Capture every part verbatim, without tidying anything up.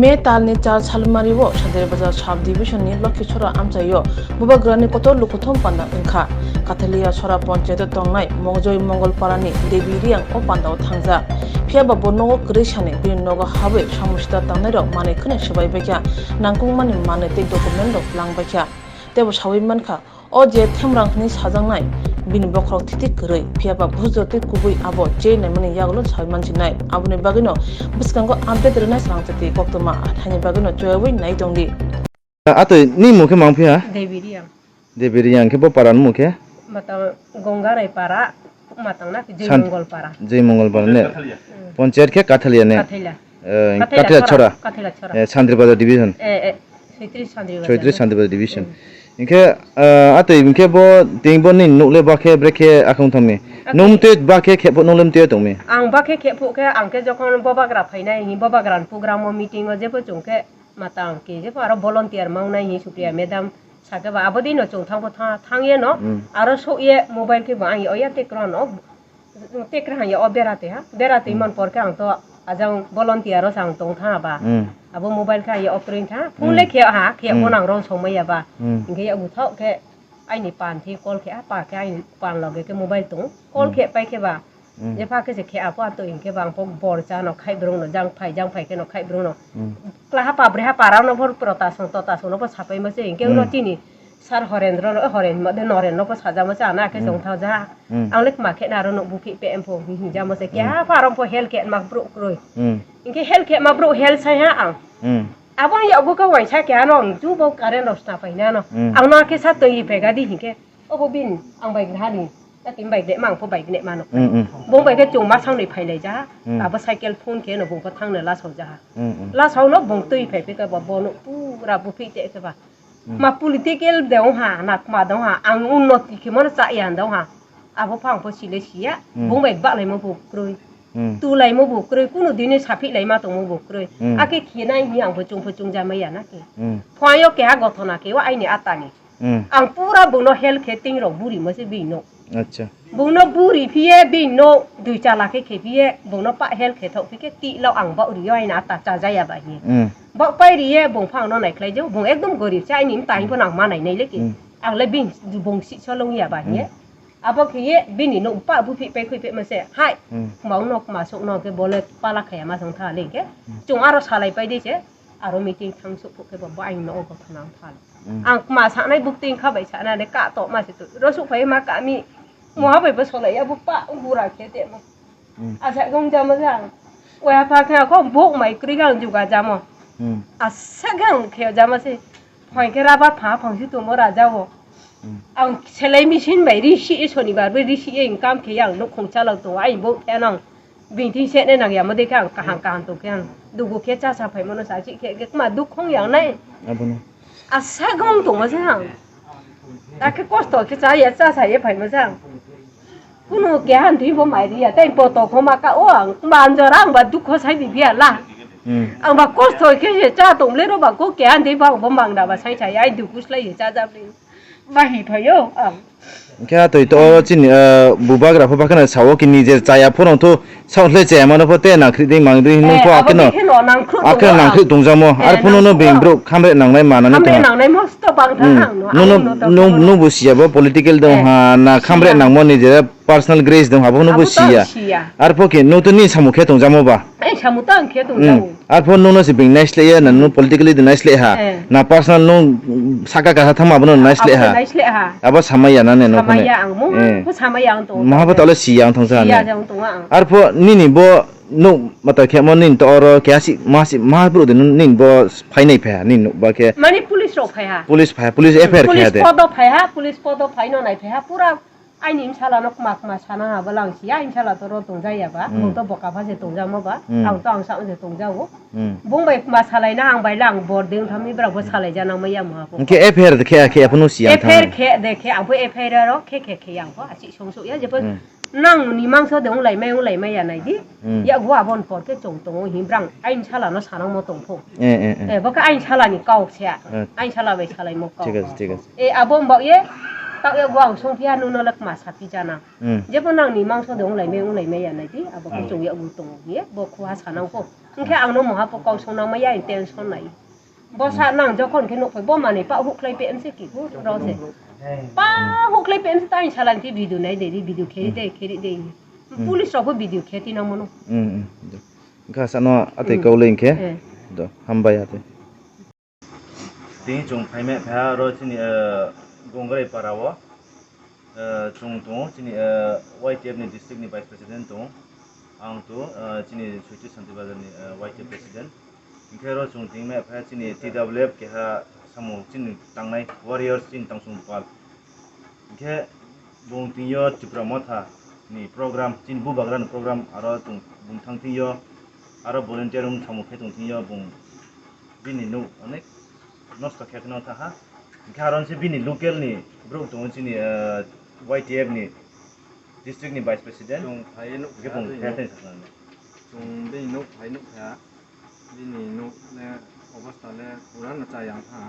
May talni char salmario Santir Bazar sub division ni Lokhi Chora amchaio Bubagrani kotor lukuthum panda wngkha. Kathalia Chora ponchayato tongnai Mogjoi Mongolparani Devi Riang o pandao thangjak. Phiyaba bo nogo kwrwi sani bini nogo habwi samusta tangnairok manwi khwnwi swbai baikha, nangkukmani manwi tei document rok lang baikha. Teibo sawi mankha, o je Themrang hwnwi sajaknai, bini bokhorok thiti kwrwi, phiyaba bujor tei kubui abo je naimani yagulo sawi mansinai. Aboni bagwino bwskango update rwnai Swrangchati koktwma, haini bagwino choyawi nai tongdi. Atwi ni mung khe mang phiya? Devi Riang. Devi Riang khe bo para ni mung khe? Mata Gongarai para, matang na San-, Joymongol para. Joymongol para ne? Hmm. Ponchayat khe Kathalia ne? Kathalia. Eh, Kathalia Kathalia Chora. Chora. Kathalia Chora. Eh, Santir Bazar division. Eh, eh, Soitris Santir Bazar. Soitris Santir Bazar division. Hmm. Hinkhe, eh, atwi hinkhe bo tei bo ni nuk le ba khe bre khe akhung thangmi. Akhung. Nung twi ba khe khepho nung lem twi tongmi. Ang ba khe khepho khe ang khe jokhon Bobagra phainai, hi Bobagra ni program o meeting o jebo chwng khe matang khe jebo aro volunteer mawnai hi Supriya madam sakhe ba abo dino chwng thangbo tha-, thangye no. Hmm. Aro sokye mobile khe bo ang oya tekrano. Tei kwrwng ya o bera twi ha, bera twi Hmm. man por khe ang to ajang volunteer o chang tong tha ba. Hmm. Abo mobile khe ya off khe tha, phone Hmm. le khe ha, khe Hmm. phone ang rong song maya ba. Hmm. Hinkhe ya buthok khe aini pan thi call khe, a pa khe aini pan loge khe mobile tong. Call Hmm. khe pai khe ba. Hmm. Je pha khe se khe apo ato hinkhe ba ang po bor cha no khai brung no jang phai, jang phai khe no khai brung no. Hmm. Kla ha pa bre ha para no bor prota song tota song no bo sapai ma se hinkhe Hmm. ulo chini Sir Horendro no, Horen, mode Noren no po sajama se ana khe Hmm. chong tha ja. Hmm. Ang le kma khe na aro no buphi pe em pho hi hi jama se khe Hmm. ha pha rom pho hel khe ma bro kroi. Hmm. Inke hel khe ma bro hel sai ha ang. Hmm. Abo ya go ka wai sa khe ano ang ju bo current ros na pai na no. Hmm. Ang no khe sa twi pe ga di hi khe. Obo bin ang bai ha ni. Ta tin bai de mang pho bai ne ma no. Hmm, hmm. Bo bai khe chung ma sang ni phai lai ja. Hmm. Abo cycle phone khe no bo pho thang ne la so ja. Hmm, hmm. La so no bong twi phai pe ka ba bo no pura buphi te khe ba. Hmm. Ma political de ong ha, na kma de ong ha, ang unnoti khe mano cha ya de ong ha. Abo phang pho sile siya, Hmm. bung bai ba lai mo bo kroi. Hmm. Tu lai mo bo kroi, kunu dini saphi lai ma tong mo bo kroi. Hmm. Ake khe nai hi ang pho chung pho chung ja mai ya na khe. Hmm. Phai yo keha gothona khe o aini atani. Hmm. Ang pura bung no hel khe ting rok buri mo se bini no. Acha. Bung no buri phiye bini no dui chala khe khe phiye bung no pa hel khe thok phi khe ti lo ang ba uri yo aini ata cha ja ya ba hi. Hmm. Bok pai ri ye bung phang no nai khlai jao, bung ekdom gorib se, aini mtai pho nang ma nai nai le ki. Hmm. Ang le bini bung si cholong ya ba hiye. Hmm. Abo khe ye bini no pa buphi pai khui pe ma se, hai, Hmm. kma ung no kma sok no khe bo le pala khaya ma song tha le khe. Hmm. Chung aro salai pai de se, aro meeting thang sok pho khe bo, bo aini no ogo thana ang pha. Hmm. Ang kma sanai buk ting kha bai sana le ka to ma se tu. Ro sok phai ma ka mi, mo ha bai bo solai ya bo pa gura khe te mo. Hmm. Asa gong jamo jang. Oya pha khe ako bok mai kri gang juga jamo. Hmm. Asa gang khe jamo se. Phai khe rabar pha phang si tumo raja o. Hmm. Ang selai machine bai ri si e sonibar bai ri si e income khe yang nok khong chalak to ai bok khe nang. Bini thing se ne nang ya mo de khe ang kaham kaham to khe ang. Dugu khe cha cha phai mano sa chi khe khe ma duk khong yang nai. Abono. Asa gong tongma se ang. Takhe kosto khe cha ya, cha sa ye phai ma se ang. Kuno keha thwi bo mai ri ya, tei poto kho ma ka o ang. Manjora ang ba dukho sai di biya la. Hmm. Ang ba kosto khe se cha tong le ro ba ko keha thwi ba bo mang da ba sai cha ya, ai duku slai ye cha ja le. Ba hi phai yo ang. Khe a toi to chini, eh, bubagra pho ba khana sao ki nije chaya phone to South le chaya mano pho te nangkhri ding mang ding nung pho abo akhe no, dikhe no nangkhru akhe tongo nangkhri ang. Tongjamo. Eh, ar pho no no nangkhru beng ang. Bro khamre nangnai manani. Khamre to nangnai mosto bang tha Hmm. ang no, Nono ang no to nung, khamre. Nung bo siya bo political dong Eh, ha na khamre siya. Nangmo ni je personal grace dong ha bo no bo Abo to ang siya. Siya. Ar pho ke no to ni samu khe tongjamo ba. Ai samu to ang khe Hmm. Tongjamo. Ar pho no no si beng naisleh ya na no politically de naisleh ha. Eh. Na personal no saka kasa thama bo no naisleh ha. Abo naisleh ha. Abo samaya na ne no. Samaya ang mo. Eh. Mo samaya ang to. Maha bo tole siya ang thongsa ne. Siya jang tonga ang. Ar pho nini bo Nuk mata khe mo nin to oro khe asi masi ma bro de nin bo phai nai pha nin nuk ba khe. Mani police rok phai ha. Police phai, police F I R khe Police de. Podo phai ha, police podo phai no nai phai ha pura aini imsala no kma kma sana ha ba lang si ya imsala to ro tong jaya ba. Hmm. Bo to boka pha se tong ja mo ba. Hmm. Ang to ang sa se tong ja o. Hmm. Bung bai kma salai na ang bai lang bor ding thami bra bo salai ja nang ma ya mo ha bo. Khe F I R de khe khe phunu si ya. F I R khe de khe ang bo F I R ro khe khe khe yang bo asi song so ya je bo. Hmm. Nang ni mangso de wng lai mai, wng lai mai ya nai di. Hmm. Ya bo abon por khe chong tongo hi brang ain sala no sanang mo tong pho. Eh, eh, eh. Eh, bo khe ain sala ni kau se. Eh. Ain sala bai salai mo kau. Thik ase, thik ase. Eh, abo mbak ye. Tao ya go ang song phiya nuno lek ma sa phi jana. Hmm. Jebo nang ni mangso de onglai me onglai me ya nai di, abo ko Hmm. chong ya gu tong ye, bo khuha sa nang ko. Hingkhe ang no moha po kau song nang ma ya tension nai. Bo sa nang jokhon khe nuk phai, bo manwi pa huk khlai pe M C ki hu ro se. Pa huk khlai pe M C ta ni salan ti video nai de, di video kheri de, kheri de. Hmm. Police rok bo video khe ti nang mano. Hmm, hmm. Hingkhe sa no atwi Hmm. kau le hingkhe. Eh. Do, hambai atwi. Tini chwng phaima pha aro chini, eh, Gongrai para o, eh, chwng tongo chini, eh, Y T F ni district ni vice president tongo. Ang to, eh, chini Soichi Santi Bazar ni, eh, Y T F president. Hingkhe aro chwng tini ma pha chini T W F keha samung chini tangnai warriors chini tangsong pal. Hingkhe bung tini yo Tipra Motha ni program, chini bubagra ni program, aro chwng bung thang tini yo, aro volunteer wng samung khe chwng tini yo bung bini nuk onek nosto khe kheno tha ha. Hingkhe aro se bini local ni borok tongo chini, eh, Y T F ni district ni vice president. Chwng phai nuk Hingkhe kha bung twi khe nuk. Tei sakha. Chwng bini nuk phai nuk kha. Bini nuk le obostha le pura no chaya wngkha.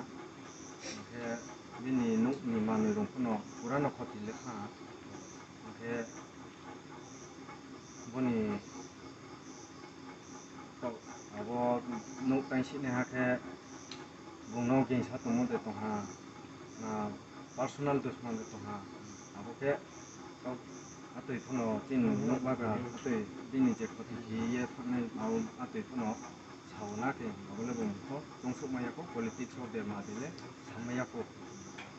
Hingkhe bini nuk ni manwi rok phano pura no khoti le kha. Hingkhe boni tok abo nuk tangsini hakhe bungno gengsa tongmo de tongha, na personal dusman de tongha. Abo khe tok atwi phano chini nuk bagra atwi bini je khoti khiye thaknai abo atwi phano sao na khe abo le bung kho tong suk maya kho politics o de ma de le sa maya kho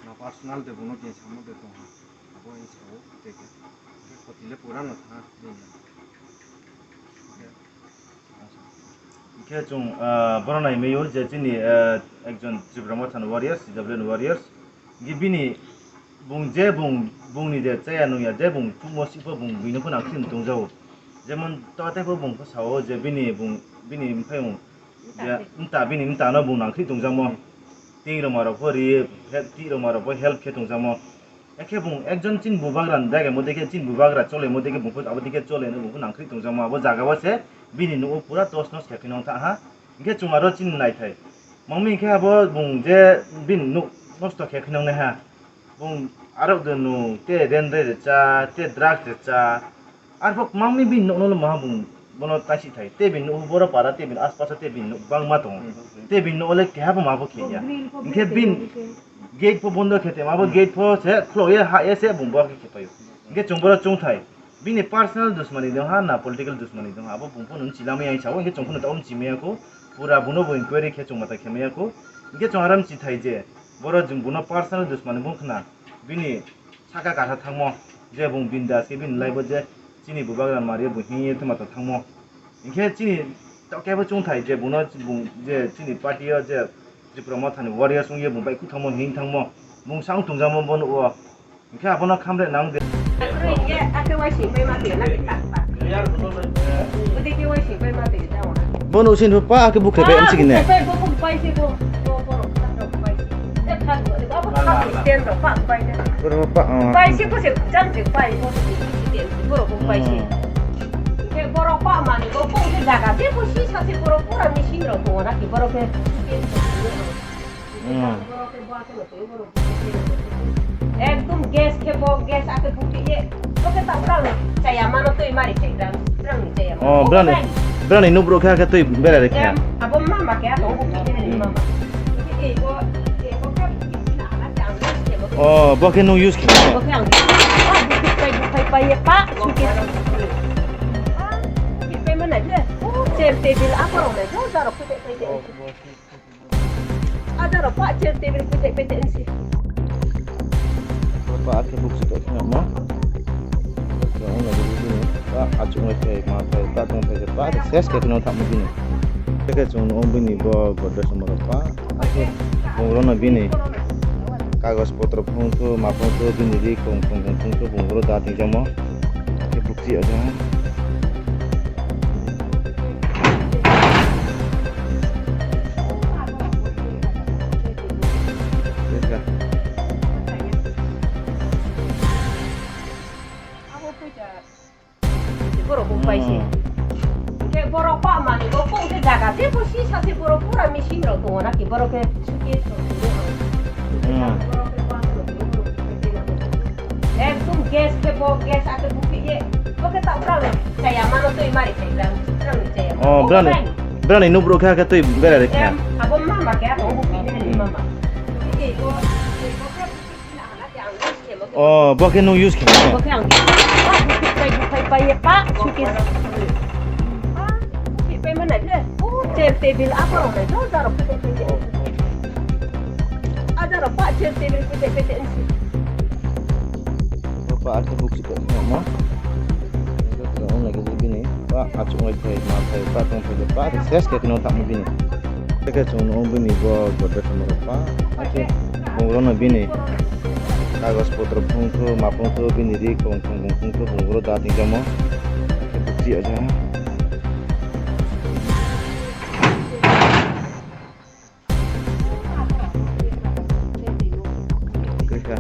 na personal de bungno gengsa mo de tongha. Abo wng sao tei khe, khe khoti le pura no tha nini. Hingkhe chwng, ah, bono nai mio je chini, ah, ekjon Tipra Motha ni warriors, C W N warriors. Hingkhe bini bung je bung, bungni je chaya nungya je bung chukmo sikpho bung bini phano ang khim tongjago. Jemon to tei pho bung pho sao je bini bung, bini mphai bung je mta, bini mta no bung nang khim tongjakmo. Twi rwma rok pho ri, he-, twi rwma rok pho help khe tongjakmo. Ekhe bung ekjon chini bubagra ni dagamo dekhe, chini bubagra cholemo dekhe, bung pho abo dekhe choleno bung pho nangkhri tongjakma abo jaga o se bini nugo pura tos nos khe khe nong tha ha. Hingkhe chwng aro chini naithai. Mangmi hingkhe abo bung je bini nuk nosto khe khe nong nai ha. Bung arok de nung, te rendre de cha, te drugs de cha, Arphuh mangmi bini nokno maha bung bono taisik thai. Tei bini nuk boro para, tei bini aspasa, tei bini nuk bangma tongo. Hmm. Tei bini nuk le keha bo ma bo khe ya. Hingkhe bini gate pho bondo khe tei ma bo gate pho se khulok ye ha ye se bung bo khe khe paio. Hingkhe chwng boro chwng thai. Bini personal dusmani dong ha na political dusmani dong ha. Abo bung pho nung chilama yang sao. Hingkhe chwng pho nung tamo chimaya kho. Pura buno bo inquiry khe chwng mata khe maya kho. Hingkhe chwng aram chi thai je. Boro jwng buno personal dusmani bung khna. Bini saka kasa thangmo, je bung bindas khe bini life o je chini bubagra mario bung hingye tongma tong thangmo. Hingkhe chini tokebo chwngthai je buno bung je chini party o je Tipra Mothani warriors wngye bung bai khuthangmo hing thangmo. Bung sang tongjakmo bono o. Hingkhe abono khamre nang de. Bono usin pa ake bukhe pai amsi gine. Borok pa, ah. Pai se ko se jang se pai ko se borok ko pai se. Hmm. Ke borok pa mani ko ko se jaga se ko si sa se borok pura machine rok ko na ki borok ke. Hmm. Borok ke bo ake no se borok. Ekdom gas ke bo gas ake bukti ye. Bo ke ta brang chaya mano toi mari chai brang brang ni chaya. Oh, brang ni brang ni nubro kha kha toi bera re kha. Em, abo mama ke ato bukti ni mama. Ke bo ke bo ka. Oh, bo khe nung use khe. Bo khe ang. Ah, bukhai, bukhai, pai, pa, suke. Ah, bukhai mana je? Oh, chair table apa rok na? Jo, jaro kupe, kupe. Ah, jaro pa, chair table, kupe, kupe, nsi. Pa, ake buk si tok na ma. Ba achuk ngai thai, ma thai, ta tong thai, pa ses khe no thamo bini. Khe chung no bini bo godres mo pa. Bung rok no bini kagoj potro phung thu, ma phung thu, bini ri kong kong kong phung thu, bung rok da ting jamo. Khe bukti ada. Khe ka. Borok bo pai se. Hmm. Hingke borok pa mani bo kong khe jaga se bo si sa se borok pura machine rok tongo na ki borok khe suke so. Hmm. Borok khe pa borok khe pai se na. Gas khe bo, gas ake bukhi ye. Bo khe ta brang chaya mano twi mari khai brang, brang chaya. Oh, brang. Brang ni nubruk kha khe twi berai kha. Em, abo mama khe abo bukhi ni mama. Ye bo, ye bo khe bukhi na hala khe ang use khe mo. Oh, bo khe nung use khe mo. Bo khe ang use khe mo. Bukhi pai, bukhi pai ye pa, suitcase. Pa, bukhi pai mana le. Oh, chair table apa rong nai, do jaro khe khe khe. Ada rok pa chair table pete pete nsi. Pa ake buk si pete no. Ito to on lagi bini. Pa achuk ngai thai ma thai pa tong thai pa ses ke no tak bini. Teke chung no bini bo godre tamo pa. Ake bongro no bini. Kagos potro phung thu ma phung thu bini ri kong kong kong phung thu bongro da ting jamo. Ake buk si aja. Kwrwikha.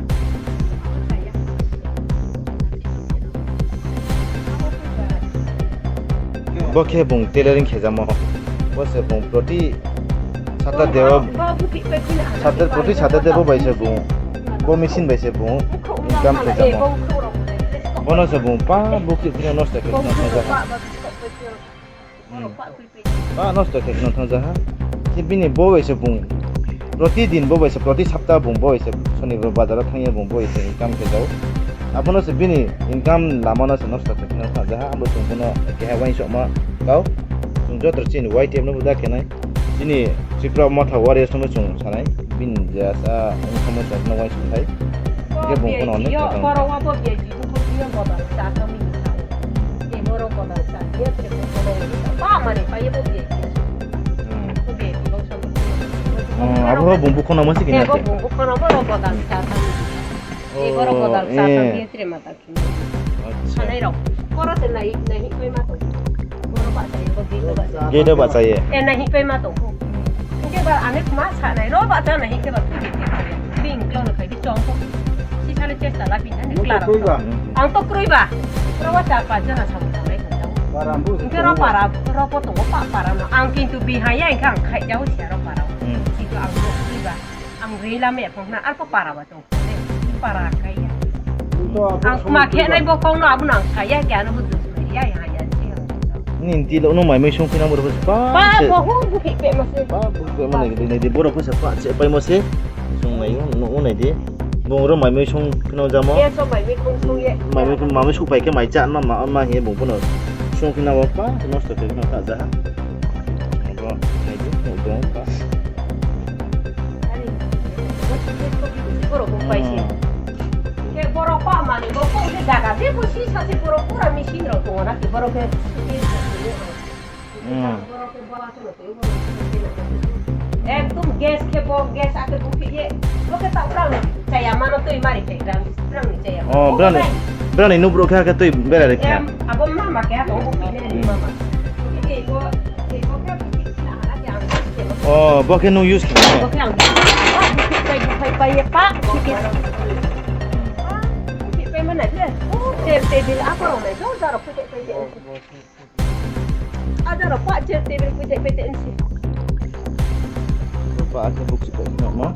Bo khe bung tailoring khejamo. Bo se bung proti Saturday o, Saturday, proti Saturday bo bai se bung, bo machine bai se bung income khejamo. Bono se bung pa bukti phino nosto khe thangjaha. Hmm. Ba nosto khe kheno thangjaha. Se bini bo bai se bung. Protidin bo bai se, proti sapta bung bo bai se, Sonibar bazar o thangya bung bo bai se income khe jao. Abono se bini income lama no se nosto khe kheno thangjaha. Abo chwng bono keha uansukma kau. Chwng joto chini Y T F no bo da khenai. Chini Tripura Motha Warriors no bo chwng sanai. Bini je asa wngkha mo chwng no uansuk thai. Hingke bung phano onek yo, motom. Borok wa bo biya jibu ko biya bodol sa kami ni sa. E borok bodol sa, biya tre ko bodol sa. Pa mani pa ye bo biya jibu. Hmm. Bo biya jibu sa. Hmm, abo bung bukhono mo sikina. E bo bung bukhono borok bodol sa kami ni sa. E borok bodol sa kami ye tre mata. Acha. Sanai rok. Poro se nai, nai hik pai ma tong. Poro ba sai ko gate ba sai. Gate ba sai. E nai hik pai ma tong. Hingke ba ane kuma sanai ro ba ta nai hik ba. Bing klo no kai bi chong ko. Si sale chesta la bi na ni klaro. Ang to kroi ba. Poro ba char panch jona sa mo nai ko. Hingke ro para, ro po to pa para no. Ang kintu bi ha ya ang khai ja ho sia ro para. Hmm. Kintu ang to kroi ba. Ang rela me phong na ar po para ba. Para kaya. Ang kuma khe nai bo kong no abo nang kaya kaya no budu ya ya ya. Nin ti lo no mai mai song kina borok pa. Pa bo hu bu phi pe mo se. Pa bu pe mo nai di nai di borok pa che pai mo se. Song mai no no nai di. Bong ro mai mai song kina jamo. Ye so mai mai kong song ye. Mai mai kong mai mai su pai ke mai cha ma ma ma he bong no. Song kina bo pa nosto ke no ta ja. Bo nai di no dong pa. Borok bo pai se. Hmm. Ke borok pa mani bo kok se jaga je bo si sa se borok pura machine rok tongo na ke borok ke. Hmm. Ekdom gas ke bo gas ake bukhi ye. Bo ke ta urang chaya mano twi mari ke urang urang ni chaya. Oh, brani. Brani nubruk kha ke twi berai kha. Em, abo mama ke abo bukhi ne ni mama. Ke bo ke bo ke bukhi na hala ke ang ke bo. Oh, bo khe nung use khe. Bo khe ang use khe. Bukhi pai, bukhi pai, pai, pa, bukhi. Bukhi pai mana je? Oh, chair table apa rok nai? Jor jor rok pai, pai, pai. Ada rok pa chair table pai, pai, pai, pai. Ba ake buk si pai no mo.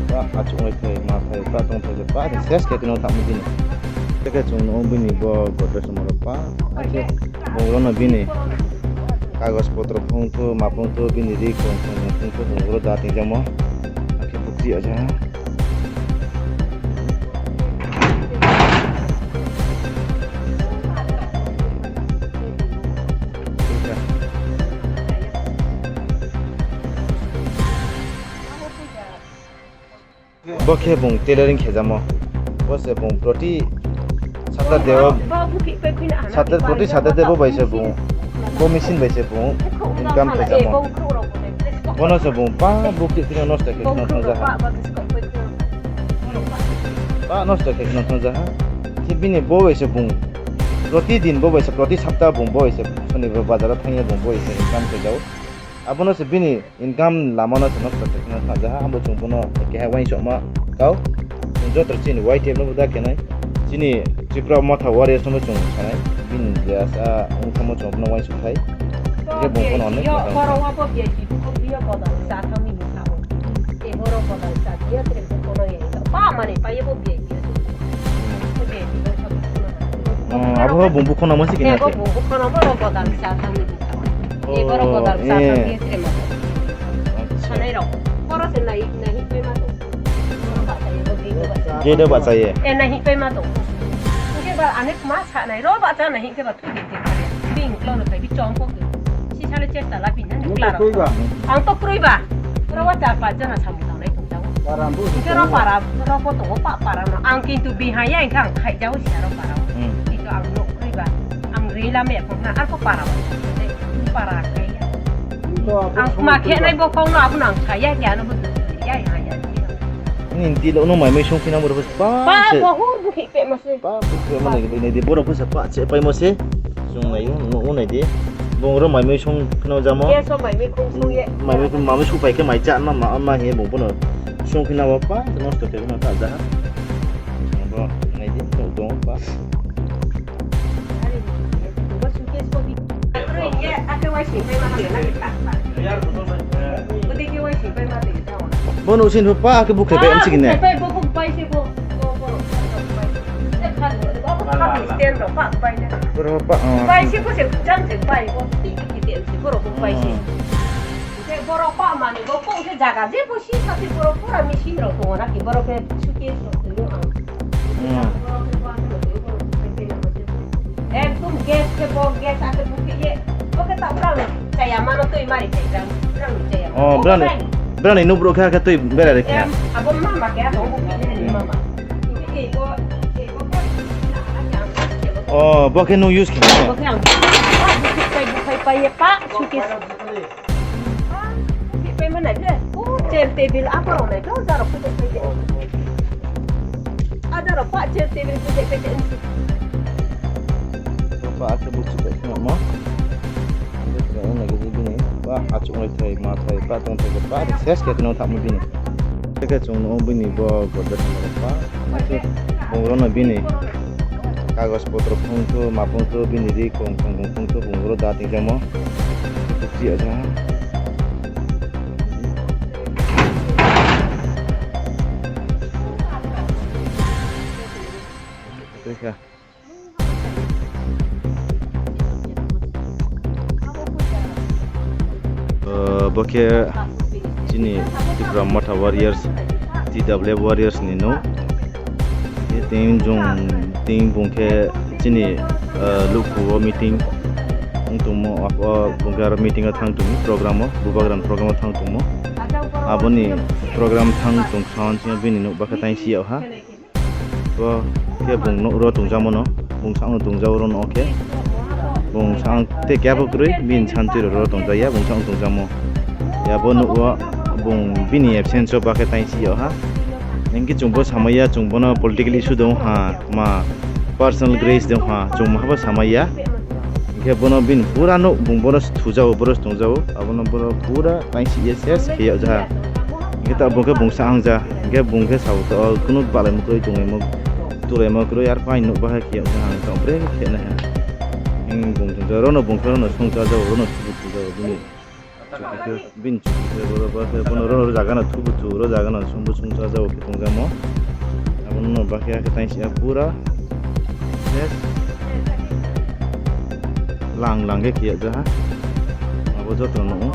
Ba achuk ngai thai, ma thai, ba tong thai, ba ses khe no thang bini. Teke chung no bini bo godre somoro pa. Ake bongro no bini kagoj potro phung thu, ma phung thu, bini ri kong kong phung thu, bongro da ting jamo. Ake bukti aja. Bo khe bung tailoring khejamo. Bo se bung proti Saturday o, Saturday, proti Saturday bo bai se bung, bo machine bai se bung income khejamo. Bono se bung pa bukti phino nosto khe kheno thangjaha. Pa nosto khe kheno thangjaha. Khe bini bo bai se bung protidin bo bai se, proti sapta bung bo bai se Sonibar bazar o thangya bung bo bai se income khejao. Abono se bini income lama no se nosto khe kheno thangjaha, abo chwng bono keha uansukma kau. Chwng joto chini Y T F no bo da khenai. Chini Tripura Motha Warriors no bo chwng sanai. Bini je asa wngthamo chwng bono uansuk thai. Hingke bung bono onek yo, motom. Borok wa bo biya jibu ko biya bodol sa thangwi ni sao. E borok bodol sa biya tre ko kono ye. Pa mani pa ye bo biya jibu. Oh, bung bukhonamo se kina. Ego bung bukhonamo ro godal sa thangni bukhonamo. Oh, ego ro godal sa eh. Thangni se ma. Acha. Sanai rok. Boro se nai, nai hikpai ma to. Boro ba sa ego, ego ba sa. Jedo ba sa ye. Eh, nai hikpai ma to. Ke ba ane ma sa nai ro ba sa nai hikpai ba. Bing klo no kai bi chong ko. Si sale chesta la bin na. Ang to klaro. Kroi ba? Ang to kroi ba? Oro wa char panch jona samung tangnai tong jago. Para bu. Ke ro para, ro ko to pa para no. Ang kintu bi ha ya ang khai jago si ro para. Hmm. Kintu ang no kroi ba? Ang rela me ko na ar ko para ba. Para kai ya. Ang ma khe nai bo kong no abu nang khai ya ya no bu. Ya ya ya. Ni tilo no mai mai sung kina mo ro pa. Pa se. Bo hur bu khi pe ma se. Pa, bukhe mano nai di, borok phasa pa che paimo se. Chwng nai, nukgo nai di. Bong ro mai mui song phano jamo. Gas o mai mui khung song ye. Mai mui, mai mui song pai khe mai cha ma, ma, ma he bong bono. Song phina ba pa, nosto khe no ta ja. Bo nai di, no dong pa. Bo suitcase ko di. Ye, ake wai sing pai ma ha le na. Bo de ke wai sing pai ma de. Bono sin pa ke bukhe pe am sigine. Pai, bo, bo, pai se, bo, bo, bo, pai se. Boro pa, ah. Pai se, bo se, jang se, pai, bo, ti, ti, ti, ti, se, boro, bo, pai se. Hmm. Se, boro, pa, mani, bo, ko, se, jaga, je, bo, si, sa, se, boro, pura, machine, rok, tongo, na, ki, boro, ke, suitcase, rok, tongo, ang. Hmm. Boro, ke, pa, se, boro, ke, pa, se. Ekdom gas khe bo, gas akhe bukhe ye. Bo khe ta brang chaya mano twi mari khe brang, brang chaya mano. Oh, brang, brang ni nubro kha khe twi bera re kha. Em, abo mama khe abo bukhe ni mama. Ini ke bo, ke bo khe na, na, na, na. Oh, bo khe nung use khe. Bo khe ang. Bukhai, bukhai, pai ye pa, suitcase. Pai ma nai khe, o chair table a borok nai khe, o jarok khe tei khe. A jarok pa chair table khe tei khe. Pa a khe buchi tei khe mo. Nai khe bini pa achuk nai thai ma thai pa tong thai pa ses khe no thap bini. Khe chung no bini bo gojek pa. Bongro no bini kagoj potro phungthu, ma phungthu, bini ri kong kong kong phungthu, bongro da tingkhe mo. Bukti aja. Tei kha. Uh, bo khe chini Tipra Motha Warriors, T W F Warriors ni no. Tei jong, tei bung khe chini, uh, lukhu o meeting wng tongmo, abo bung khe aro meeting o thang tongmo, program o, bubagra ni program o thang tongmo. Aboni program thang tong kha, bini nuk bakha tang si yag ha. Bo khe bung nuk ro tongjakmano, bung sakno tongjak oro no khe. Bung sak tei kebo kwrwi, bini santwi rok ro tongjakya, bung sakno tongjakmo. Ya bo nuk o bung bini absence o bakhe tang si yag ha. Hinkhe chwng bo samaya, chwng bono political issue dong ha, ma personal grudge dong ha, chwng ma habo samaya. Hinkhe bono bini pura no bung bono thujao, bono tongjago, abono bono pura tang si ya ses khe yag ha. Hinkhe ta bung khe bung sa hangja, hinkhe bung khe sao to kunu balai mukroi tonglaimo, tulaimo kwrwi ar pain nuk bahai khe yag ha, tong bre khe na ha. Hinkhe bung tongjago, rono bung khe rono songcha jago, rono thubu thujago bini. Chukikhe, bini chukikhe, boro, boro khe, bono ro, ro jaga no thubu thu, ro jaga no sumbu sumsa jago khe tongjakmo. Abono no bakhe hakhe tang sia pura. Yes. Lang lang khe khiya jaha. Abo joto no.